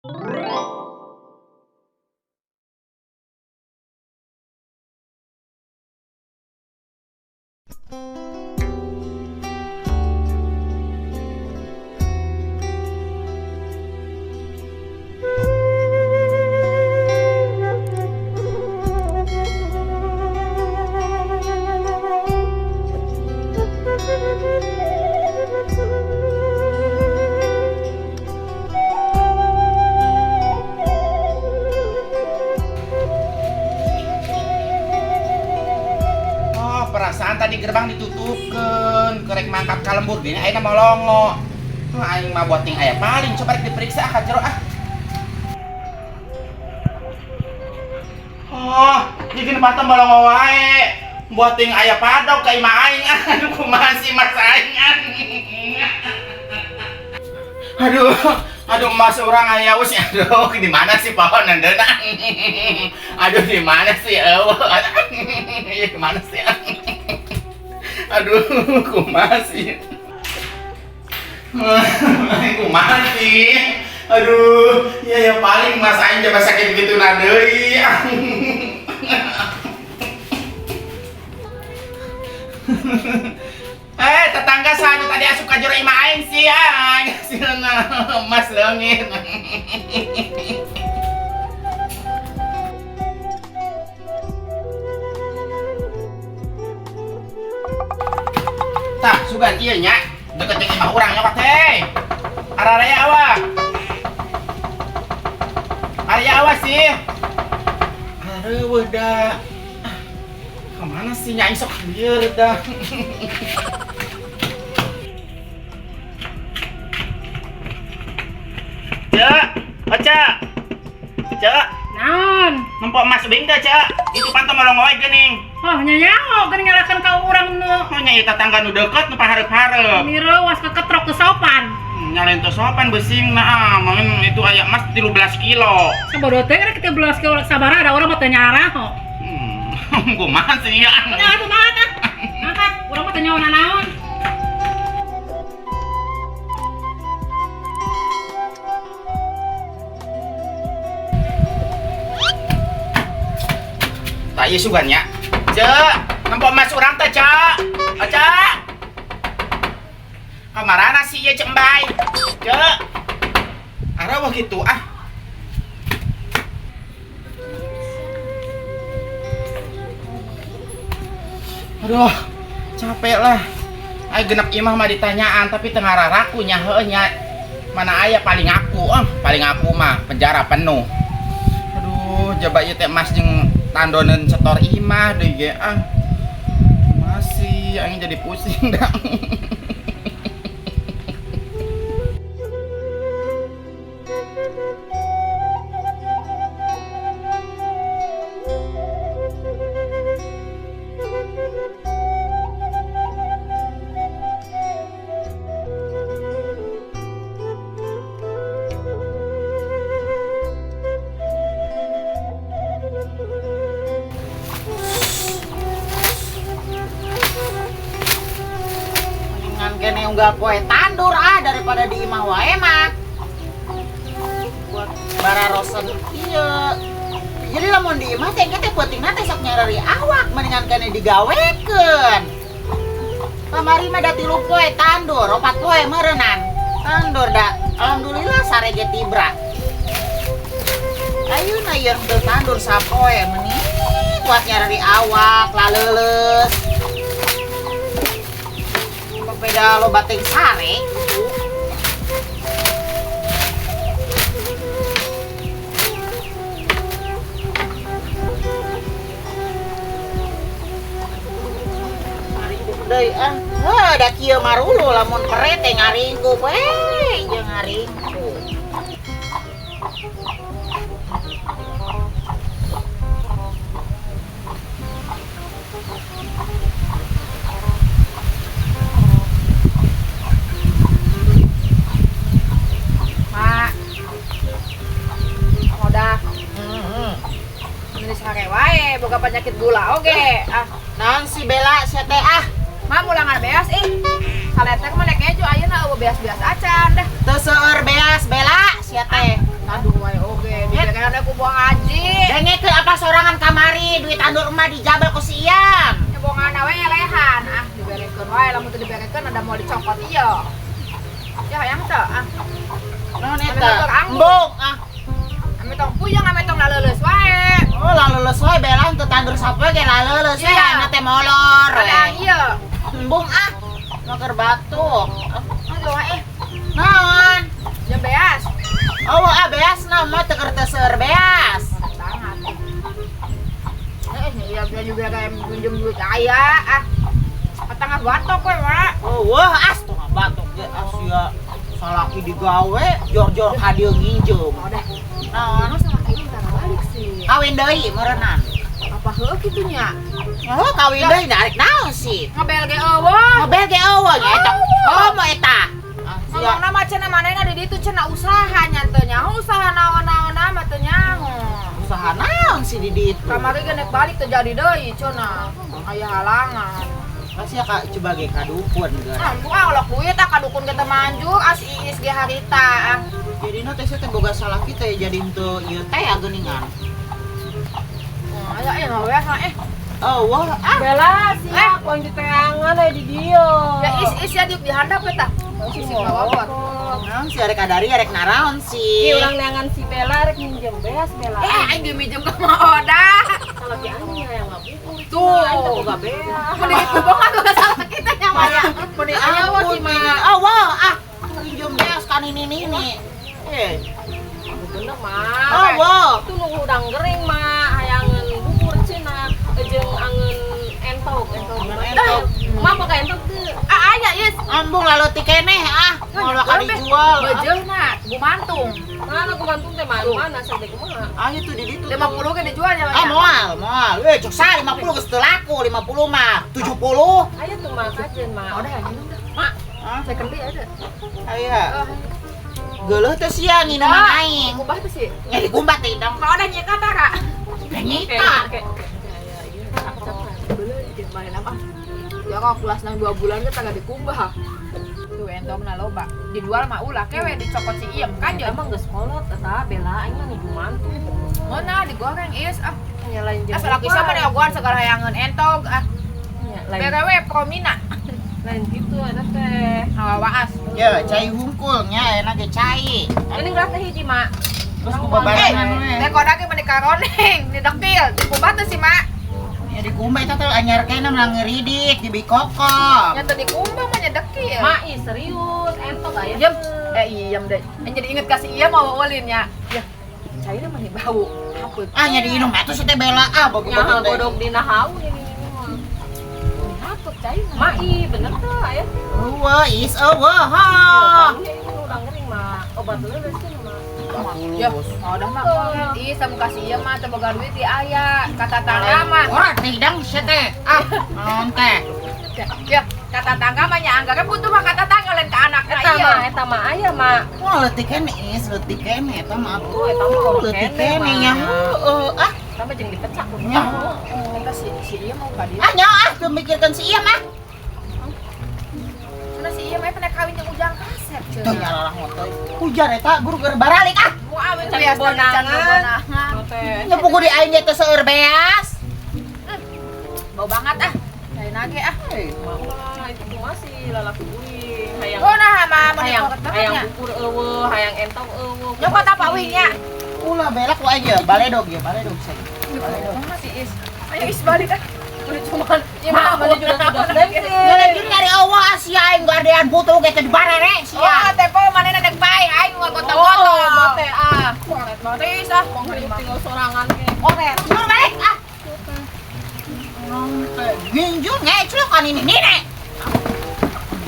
Oh, perasaan tadi gerbang ditutupkeun, kerek mangkat ka lembur dina ayeuna molongo. Tuh aing mah buat ting aya paling coba rek diperiksa ah ka jero ah. Oh, bikin patah molongo wae. Buat ting aya padok ka imah aing. Aduh, kumaha sih mas aing. Aduh, aduh mas orang aya us aduh di mana sih pohon nandeuna? Aduh di mana sih eueuh? Ieu di mana sih? Aduh, kumaha sih? Kumaha sih? Aduh, ya ya paling mas aing coba sakit gitu na deui. Eh, tetangga saya tadi asup ka jero imah aing sih, aing hasilna emas leungit. Tah, sugan ieu nya, deket jeung imah urang nyokot teh. Araraya awak. Araya awak sih. Areueuh da. Ah, kemana sih nya aing sok lieur dah. Cek, oh Cek. Cek, Naon? nempo emas bing teh, Cek. Itu panto molong wae geuning. Oh, nyanyaho geuning nyalakan ka urang nu. Oh nya ieu tetangga nu deukeut nu pahareup-hareup. Mirewas keketrok ke sopan. Nyalain teu sopan besing nah, mangin itu aya emas 13 kilo. Sabodo teh rek 13 kilo sabaraha da urang mah teu nyaraho. Kumaha sih ya? Nya atuh mah tah. Angkat, urang mah teu nyaho nanaon. Tah ieu sugan nya. Cek, nempo emas urang teh, Cek. Oh, Cek. Kamarana sih ieu Cek Embay? Cek. Areueuh kitu ah. Aduh, capek lah. Ay genep imah mah ditanyaan tapi teu ngararaku nya heueuh nya. Mana aya paling aku, paling aku mah penjara penuh. Aduh, jaba ieu teh emas jeung tandoneun setor imah deui ge ah. Masih aing jadi pusing dah. Mendingan kene unggal poe tandur ah daripada di imah wae mah. Buat bararosen ieu. Jadi lamun di imah teh engke teh peutingna teh sok nyareri awak, mendingan kene digawekeun. Kamari mah da 3 poe tandur, 4 poe meureunnan. Tandur da alhamdulillah sare ge tibra. Ayeuna ieu henteu tandur sapoe meni kuat nyareri awak laleuleus. Beda loba teh sare. Ngaringkuk deui ah. Heuh, da kieu marulu lamun pere teh ngaringkuk we, jeung ngaringkuk. Mak. Udah. Ini sare wae, boga penyakit gula oge. Ah, Naon si Bella sia teh ah? Mak mulangan beas ih. Saletek mah nek kejo ayeuna eueuh beas-beas acan dah. Teu seueur beas Bella sia teh. Aduh, sih duit tandur emak dijabal ku si Iyam. Nyebongan we lehan ah diberekeun wae lamun teu diberekeun ada mau dicokot ieu. Ya hayang teu ah. Naon eta? Embung ah. Ame tong puyeng ame tong laleuleus wae. Oh, laleuleus wae bela teu tandur sapoe ge laleuleus we ayeuna teh molor. Padang ieu. Embung ah. Maker batuk. Aduh wae. Naon? Jeung beas. Oh, ah beas na mah teu keur teu seueur beas. Banget. Iya dia juga kayak minjem duit aya ah. Setengah batok we, Mak. Oh, wah as tengah batok ge asia. Salaki digawe jor-jor ka dieu nginjem. Oh, dah. Naon? Masa salaki minta balik sih. Kawin deui meureunnan. Apa heuh kitu nya? Oh, kawin deui arek naon sih? Ngebel ge eueuh. Ngebel ge eueuh nya eta. Oh, mau eta. Ngomongna mah cenah manehna di ditu cenah usaha nya teu nyaho usaha naon-naon mah teu nyaho. Usaha naon sih di ditu? Kamari ge nek balik teu jadi deui cenah. Aya halangan. Masih ya kak coba ge ka dukun ge. Ah, buah olok duit ah ka dukun ge teu manjur as iis ge harita ah. Jadi na teh teh boga salah kita ya jadi henteu ieu teh geuningan. Aya eh we eh. Oh, wah ah. Bela siap poin di teangan aya di dieu. Ya is is ya diuk di handap we tah. Sisi ngawawat. Naon sih arek kadari arek naraon sih. Ieu urang neangan si Bela rek minjem beas Bela. Eh aing ge minjem ka Ma Oda. Salaki anjing hayang ngabubur. Tuh. Aing teh boga beas. Mending dikubohan tuh salah kita nya mah. Meni ampun mah. Oh, wah ah. Minjem beas kan ini nini. Eh. Bener mah. Oh, wah. Itu nu udang gering mah hayangeun bubur cenah jeung angeun entok entok. Entok. Mah boga entok teu. Ah aya is. Ambung laleutik keneh ah. Moal bakal dijual. Beujeuna gumantung. Mana gumantung teh mana sampai kumaha? Ah itu di ditu. 50 ge dijual nya. Ah moal, moal. We cek sa 50 geus teu laku, 50 mah 70. Aya tuh mah kajeun mah. Udah ya minum dah. Mak, saya kendi ada. Aya. Geuleuh teh sia nginuman aing. Kumbah teh sih. Nya dikumbah teh idang. Kalau udah nyeka tah, Kak. Nyita. Ya kalau kelas nang 2 bulan kita gak dikumbah. Tuh entongna loba. Dijual mah ulah kewe dicokot si Iem kan ya emang geus kolot eta Bela aing mah gumantung. Mana digoreng is ah. Nya lain jeung. Ah salaki sama diogohan segala hayangeun entog ah. Berewe promina. Lain gitu eta teh. Hawa waas. Ya, cai hungkul nya enak ge cai. Ini gelas teh hiji, Mak. Terus ku babarengan we. Teh kodak ge meni karoneng, didekil, dikumbah teh si Mak. Ya dikumbah eta teh anyar keneh menang ngeridik di bikokok. Nya teu dikumbah mah nyedekil. Mak, ih serius, entok aya. Iem. Iem deh. Jadi inget kasih iya mau ulin nya. Ya. Cairnya mah bau. Haput. Ah nya diinum atuh si teh Bela ah bogo-bogo godog dina hawu ini mah. Haput cairna. Mak, ih bener teh aya. Eueuh, is eueuh ha. Ini urang gering mah. Obat leuleus cenah mah. Ya, udah mah. Ih, sama kasih ieu mah teu boga duit di aya. Kata tangga mah. Ora teh idang sia teh. Ah, naon teh? Ya, kata tangga mah nya anggarnya butuh mah kata tangga lain ke anakna ieu. Eta mah aya mah. Wah, leutik keneh is, leutik keneh eta mah atuh. Eta mah leutik keneh nya. Heueuh, ah. Eta mah jeung dipecak ku. Nya. Eta si ieu mau ka dieu. Ah, nya ah, teu mikirkeun si ieu mah. Cenah si ieu mah pernah kawin jeung Ujang Kasep cenah. Teu nyalalah motor. Hujan eta guru keur baralik ah. Mu aweun biasa bonangan. Nya pugu di aing ge teu seueur beas. Bau banget ah. Lain lagi ah. Mah itu kumaha sih lalaki uing hayang. Oh nah mah mun hayang bubur eueuh, hayang entong eueuh. Nyokot apa uingnya? Ulah belak ku aja, baledog ya, baledog saya. Baledog. Kumaha sih is? Ayo is balik ah. Udah cuman ya mah mana juga sudah seleksi. Ngalejun nyari eueuh sia aing gadean butuh ge teh dibarere sia. Oh, tepo manehna dek bae aing ngotot-ngotot. Oh, mate ah. Koret banget is ah. Mau hidup tinggal sorangan ge. Koret. Jur balik ah. Nginjun ngeclok kan ini nini.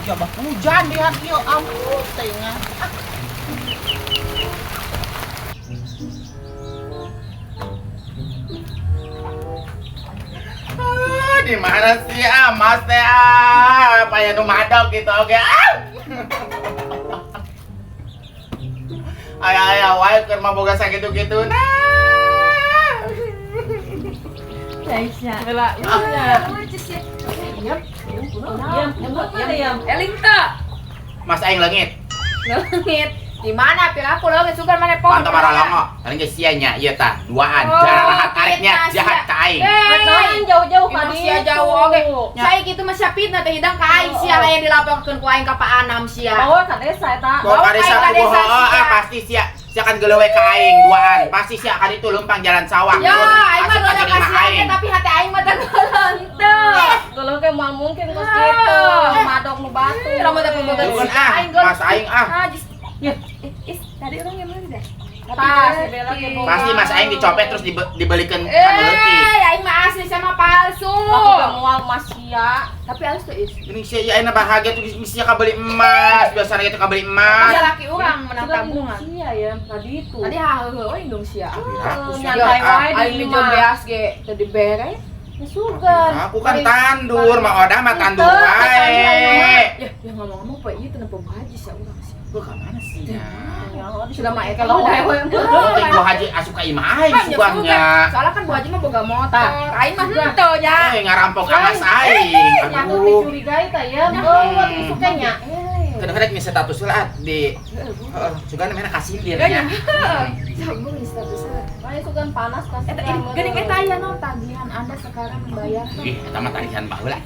Jabah hujan di hati yo ampun teh nya. Ah, di mana sih ah Mas teh ah? Apa ya nu madog gitu oke ah. Aya aya wae keur mah boga sakitu-kitu nah. Aisyah. Bela, iya. Iya. Iya, mana ya? Eling teu? Mas aing leungit. Leungit. Di mana piraku leungit sugan maneh poho. Pantau maralongo. Paling geus sia nya ieu tah duaan Oh, jararahat tariknya fitnah sia. jahat ka aing. Eh, Naon jauh-jauh ka Imah sia ditu. jauh oge. Saya kitu mah sia fitnah teh hidang ka aing sia hayang dilaporkeun ku aing ka Pak Anam sia. Bawa ka desa eta. Bawa Bawa ka desa ka ku desa heuh, sia. ah pasti sia. Sia kan gelewe ka aing duaan. Pasti sia kan itu lempang jalan sawah. Ya, Terus aing mah asup ka geuleuh imah kasihan aing. ge, tapi hati aing mah teu geuleuh henteu. Geuleuh ge moal mungkin kos Ah. kitu. Madok nu batu. Lamun teh pemboga Bukan ah, aing geuleuh. mas aing ah. Ah, ya, is, tadi orang yang mana dah? Tah, si Bella ge boga. Pasti mas aing dicopet terus dibelikan kanu leutik. Eh, aing mah asli sama palsu. Aku ge moal mas sia. Tapi halus tuh is. Ini sia ya aing bahagia tuh sia kabeli emas. Biasanya gitu kabeli emas. Tapi laki orang menang Sugan tabungan. Sia ya, tadi itu. Tadi heuheuh we indung sia. Aku sia, Nyantai ah. wae di Aing minjem imah. beas ge teu dibere. Ya sugan. Aku kan tandur, mah odah mah tandur wae. Ya, ya ngomong-ngomong poe ieu teu nempo Bu Haji sia urang sia. Gua ka mana sih ya? Sudah mah eta Kalau udah. we. Penting Bu Haji asup ka imah aing Kan ya sugangnya. sugan. Soalnya kan Bu Haji mah boga motor. Aing mah henteu nya. Eh ngarampok ka mas aing. Nyatu Aduh. dicurigai tah ya. Oh, isuknya nya. Kadang-kadang mi status lah di heeh, sugan mana kasindir nya. Sambung status. Wae sugan panas kasih. Eta ini geuning eta aya naon tagihan Anda sekarang membayar. Ih, eta mah tagihan baheula.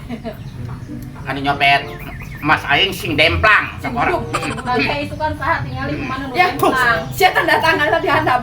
Kan nyopet mas aing sing demplang sakola. Nah, isukan saha tingali kumaha nu Ya, demplang. sia tanda tangan lah di handap.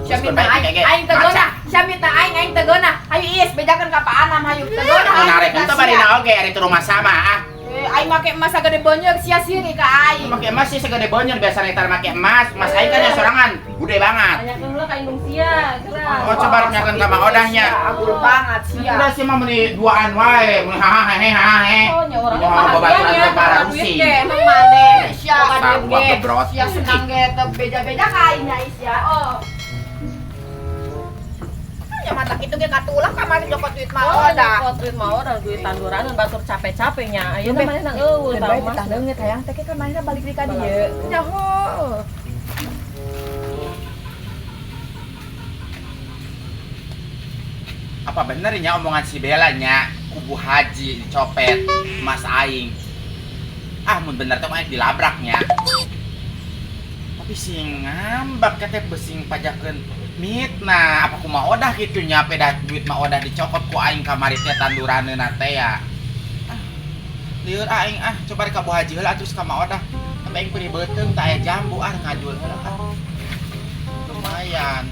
Sia minta aing, aing tegona. Sia minta aing, aing tegona. Hayu is, bejakeun ka Pak Anam hayu tegona. Nu narek teh barina oge ari itu rumah sama ah. Eh, aing make emas sagede bonyer sia siri ka aing. Make emas sih segede bonyer biasanya tar make emas. Mas aing kan yang sorangan, gede banget. Tanyakeun heula ka indung sia, geura. Oh, coba nyakeun ka Mang Odahnya. Agul banget sia. Udah sih mah meuni duaan wae, meuni haha hehe haha he. Oh, nya urang Wah, bahagia babaturan nya, teh para duit rusing. ge emang maneh. Sia Boga duit Sarua ge. gebrot. Sia senang ge teu beja-beja ka aing nya sia. Oh. Ya mata kitu ge katulah kamari nyokot duit mah Oh, Odah. nyokot duit mah Odah, duit tanduranan batur capek-capek nya. Ayeuna manehna eueuh tah mah. Tah leungit hayang teh kan manehna balik deui ka dieu. Nyaho. Apa bener nya omongan si Bella nya kubu Haji dicopet mas aing. Ah, mun bener teh mah dilabraknya. Tapi sing ngambak kete besing pajakeun mitnah apa kumaha Odah kitu nya peda duit mah Odah dicokot ku aing kamari teh tanduraneuna teh ya. Ah, lieur aing ah coba rek ka Bu Haji heula terus ka Ma Odah. Tapi aing peurih beuteung teh aya jambu ah ngajual heula ah. Lumayan.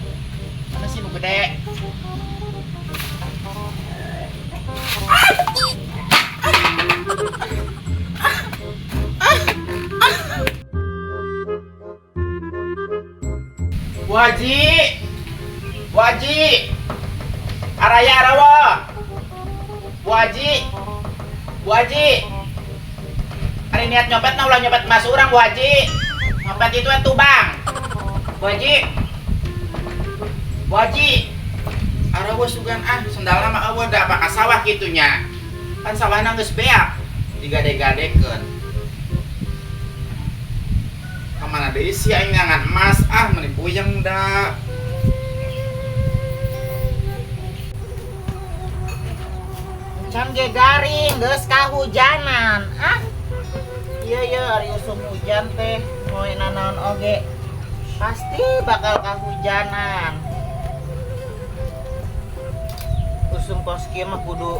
Mana sih nu gede? Bu Haji. Bu Haji. Araya arawa. Bu Haji. Bu Haji. Ari niat nyopet na ulah nyopet mas urang Bu Haji. Nyopet itu atuh Bang. Bu Haji. Bu Haji. Arawa sugan ah sendalna mah eueuh da apa ka sawah kitu nya. Kan sawahna geus beak digade-gadekeun. Kamana deui sih aing ngangan emas ah meuni puyeng da. Can ge garing geus kahujanan. Ah. Iya iya ari usum hujan teh moe nanaon oge. Pasti bakal kahujanan. Usum kos kieu mah kudu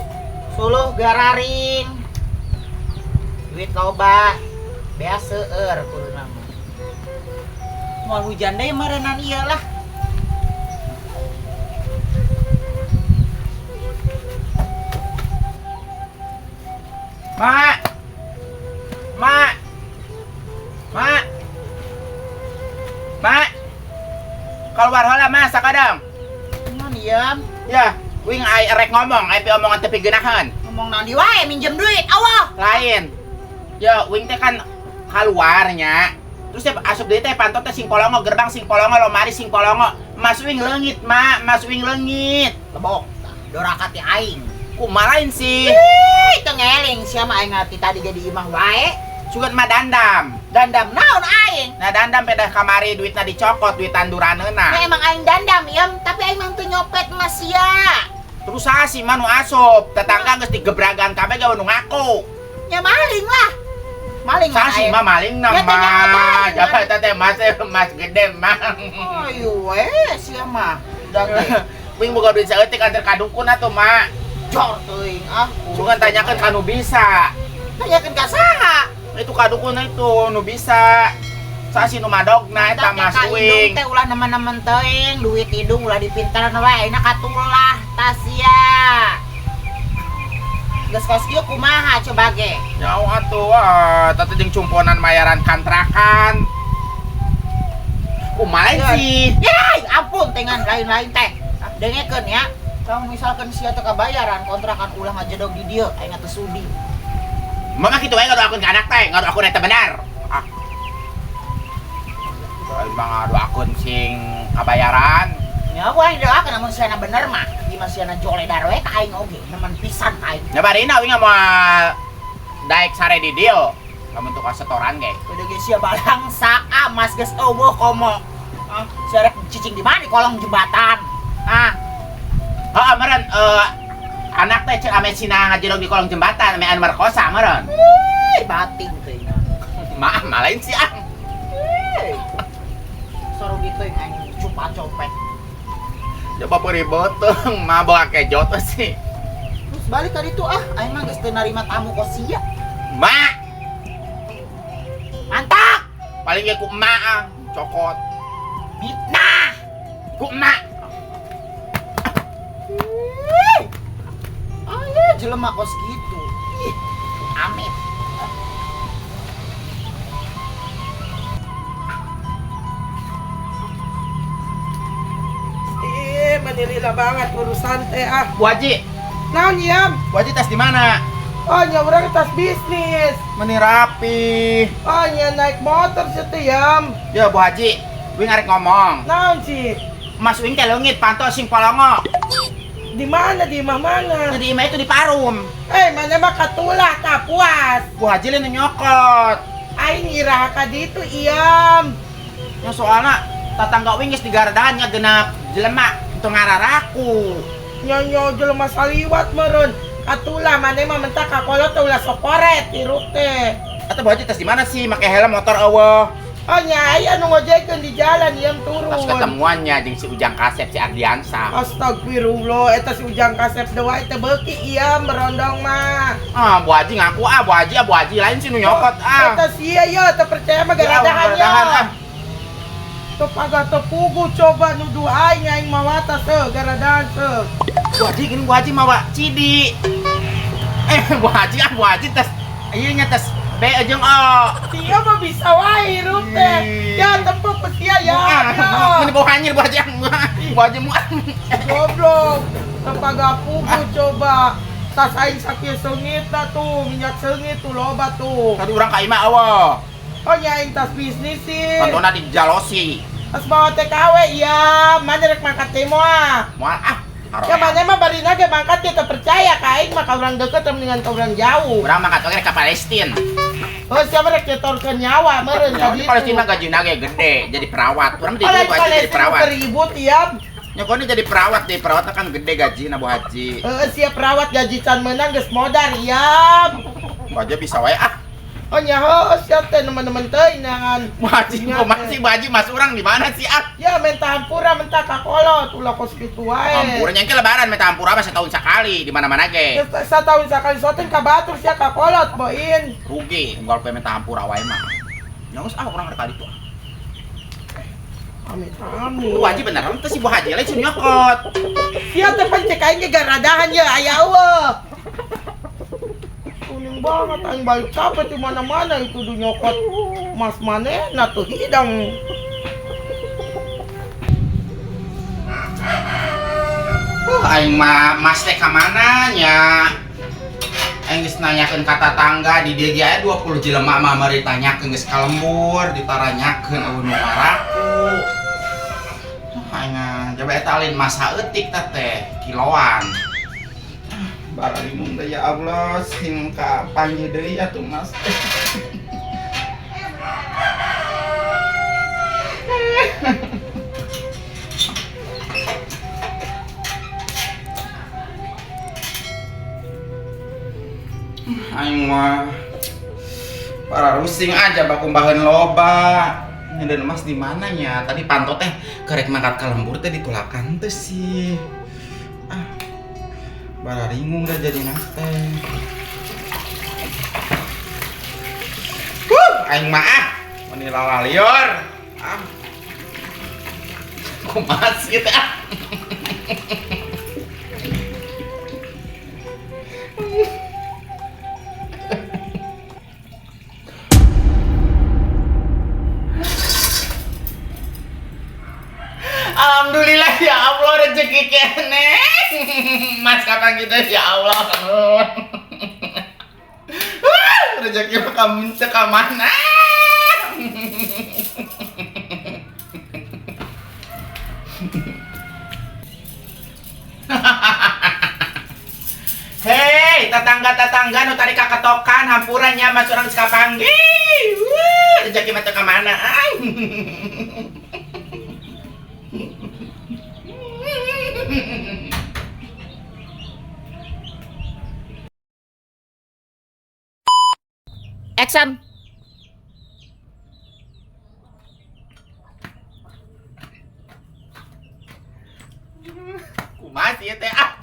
suluh gararing. Duit loba, beas seueur kuduna mah. Moal hujan deui meureunnan ieu lah. Mak. Mak. Mak. Mak. Keluar heula Mas sakadang. Naon ieu? Ya, wing ai rek ngomong, ai omongan teu pigeunaheun. Ngomong naon di wae minjem duit awah. Lain. Ya, wing teh kan keluarnya. Terus teh asup deui teh pantot teh sing polongo, gerbang sing polongo, lomari sing polongo. Mas wing leungit, Mak. Mas wing leungit. Lebok tah, doraka ti aing. Kumaha lain sih? Ih, teu ngeling sia mah aing ngarti tadi jadi imah wae. Sugan mah dandam. Dandam naon aing? Nah dandam pedah kamari duitna dicokot, duit tanduraneuna. Nah, emang aing dandam ieu, tapi aing mah teu nyopet mas sia. Terus sih mah nu asup, tetangga geus digebragan kabeh gawe nu ngaku. Nya maling lah. Maling mah Sasi aing. mah maling na Ya, teh nyaho mah. maling, Coba eta teh mas mas gede mah. Ayo we sia mah. Da ge Wing boga duit saeutik antar ka dukun atuh mak. Jor teuing ah. Sugan tanyakeun ka nu bisa. Tanyakeun ka saha? Itu ka dukun itu nu bisa. Sasi nu madogna eta mas Ka indung wing. teh ulah nemen-nemen teuing, duit hidung ulah dipintaran wae, ayeuna katulah tas sia. Geus kos kieu kumaha coba ge? Nyaho atuh, ah, teh jeung cumponan mayaran kontrakan. Kumaha sih? Yai, ampun dengan lain-lain teh. Dengekeun ya. Kalau misalkan sia teu kabayaran kontrakan ulah ngajedog di dieu, aing teu sudi. Mama kitu wae ngadoakeun ka anak teh, ngadoakeun eta benar. Ah. Aing mah ngadoakeun sing kabayaran. Ya aku aing doakeun amun siana bener mah. Di mah siana joledar we ka aing oge, nemen pisan ka aing. Nya barina wing moal daek sare di dieu. Lamun tukang setoran ge. Udah ge sia balangsa ah mas geus eueuh komo. Ah, sia rek cicing di mana di kolong jembatan. Ah, Heeh, meureun anak teh ceuk ame sina ngajedog di kolong jembatan, ame anu merkosa meureun. Ih, bating teuing. Maaf, mah lain sih ah. Sarugi teuing aing cupa copet. Coba peuri beuteung mah bawa kejo teh sih. Terus balik ka ditu ah, aing mah geus teu narima tamu kos sia. Mak, Mantap. Paling ge ku emak ah, cokot. Mitnah. Ku emak. Aya jelema kos kitu. Ih, amit. Ih, manilila banget urusan teh ah. Bu Haji, Naon yam? Bu Haji tas di mana? Oh, nya urang tas bisnis. Meni rapi. Oh, nya naik motor sih teh yam. Ya Bu Haji, wing arek ngomong. Naon sih? Mas wing teh leungit panto sing polongo. Di mana di imah mana? Di imah itu di Parum. Mana mah katulah tak puas. Bu Haji lain nyokot. Aing iraha ka ditu iyam. Ya soalna tatangga wing geus digaradahan nya genap jelema teu ngararaku. Nyonyo jelema saliwat meureun. Katulah mana mah mentah ka kolot teh ulah sokoret hirup teh. Atau Bu Haji tas di mana sih? Make helm motor eueuh. Oh nya aya nu ngojekeun di jalan ieu turun. Tas ketemuannya jeung si Ujang Kasep si Ardiansa. Astagfirullah, eta si Ujang Kasep dewa eta beuki ieu merondong mah. Ah, Bu Haji ngaku ah, Bu Haji ah, Bu Haji lain sih nu nyokot ah. Eta sia ye teu percaya mah garadahan ye. Garadahan, ah. Teu pagah teu pugu coba nuduh aing aing mawata seuh garadahan seuh. Bu Haji gini Bu Haji mawa cidi. Bu Haji ah, Bu Haji tes ieu nya tes B jeung O. Sia mah bisa wae hirup teh. Ya tempuk ku sia ya. Ah, mun bawa hanyir Bu Haji. Bu Haji muah. Goblok. Teu pagah pugu coba. Tas aing sakieu seungitna tuh, minyak seungit tuh loba tuh. Tadi urang ka imah eueuh. Oh nya aing tas bisnis sih. Pantona di jalosi. Tas bawa TKW iya, mana rek mangkat teh moal. Moal ah. Ya mana mah barina ge mangkat teh teu percaya ka aing mah ka urang deukeut teh mendingan ka urang jauh. Urang mangkat oge ka Palestina. Oh siapa rek nyetorkeun nyawa meureun ka Di ditu. Palestina gajina ge gede jadi perawat. Urang di Oh, ditu lain jadi perawat. Palestina ribut iya. Nya kono jadi perawat deh, perawat kan gede gajina Bu Haji. Heeh, siap perawat gaji can menang geus modar iya. Bu Haji bisa wae ah. Oh nya heuh siap teh nemen-nemen teuing nangan. Bu Haji kumaha sih Bu Haji mas urang di mana sih ah? Ya minta hampura minta ka kolot ulah kos kitu wae. Hampura nya engke lebaran minta hampura mah setahun sekali di mana-mana ge. Ya, setahun sekali soten ka batur sia ka kolot boin. Rugi unggal poe minta hampura wae mah. Nya geus ah urang rek ka ditu. Amit amit. Bu Haji beneran teh si Bu Haji lain si nyokot. Sia teh pan cek aing ge garadahan ye aya eueuh. Kuning banget aing balik capek di mana-mana itu du nyokot mas manehna tuh hidang. Aing mah mas teh ka mana nya? Aing geus nanyakeun ka tatangga di dieu ge aya 20 jelema mah mari tanyakeun geus ka lembur ditaranyakeun eueuh nu paraku. Aing coba eta lain masa eutik teh teh kiloan. Baralinung teh ya Allah sing ka panggih deui atuh mas. Aing mah Para rusing aja bakumbahan loba. Nyeundeun emas di mana nya? Tadi panto teh kerek mangkat ka lembur teh ditulakan teh sih. Ah. Bara ringung dah jadi teh. Huh, aing mah ah, meni lalalior. Ah. Kumaha sih teh ah. Alhamdulillah ya Allah rezeki kene. Mas kapan kita ya Allah. Rezeki kamu ka mana? Hei, tetangga-tetangga nu tadi kaketokan hampurannya mas urang geus kapanggih. Rezeki mah teu ka mana? Action. Kumaha sih teh ah.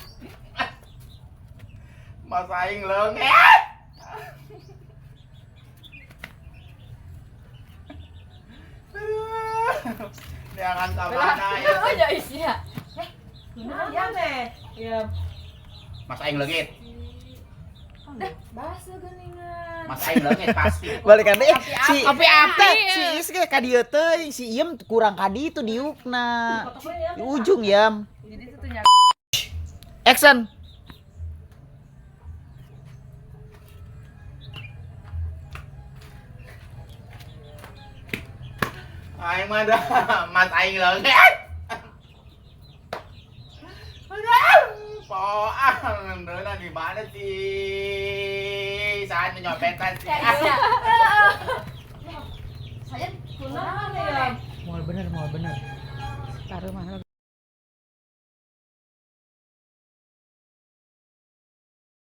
Mas aing leungeut. Jangan sabana ya. Oh ya isia. Kunaon teh? Ya. Mas aing leungit. Dah, basa geuningan. Mas aing leungit pasti. Balikan deh si Api-api. si Is ge ka dieu teuing, si Iem kurang ka ditu diukna. Di ujung Yam. Jadi itu tuh nya. Action. Aing mah dah, mas aing leungit. Aduh, poang, deuna di mana sih? Saat nyopetan sih. Saya Kunaon ya? Moal bener, moal bener. Taruh mana?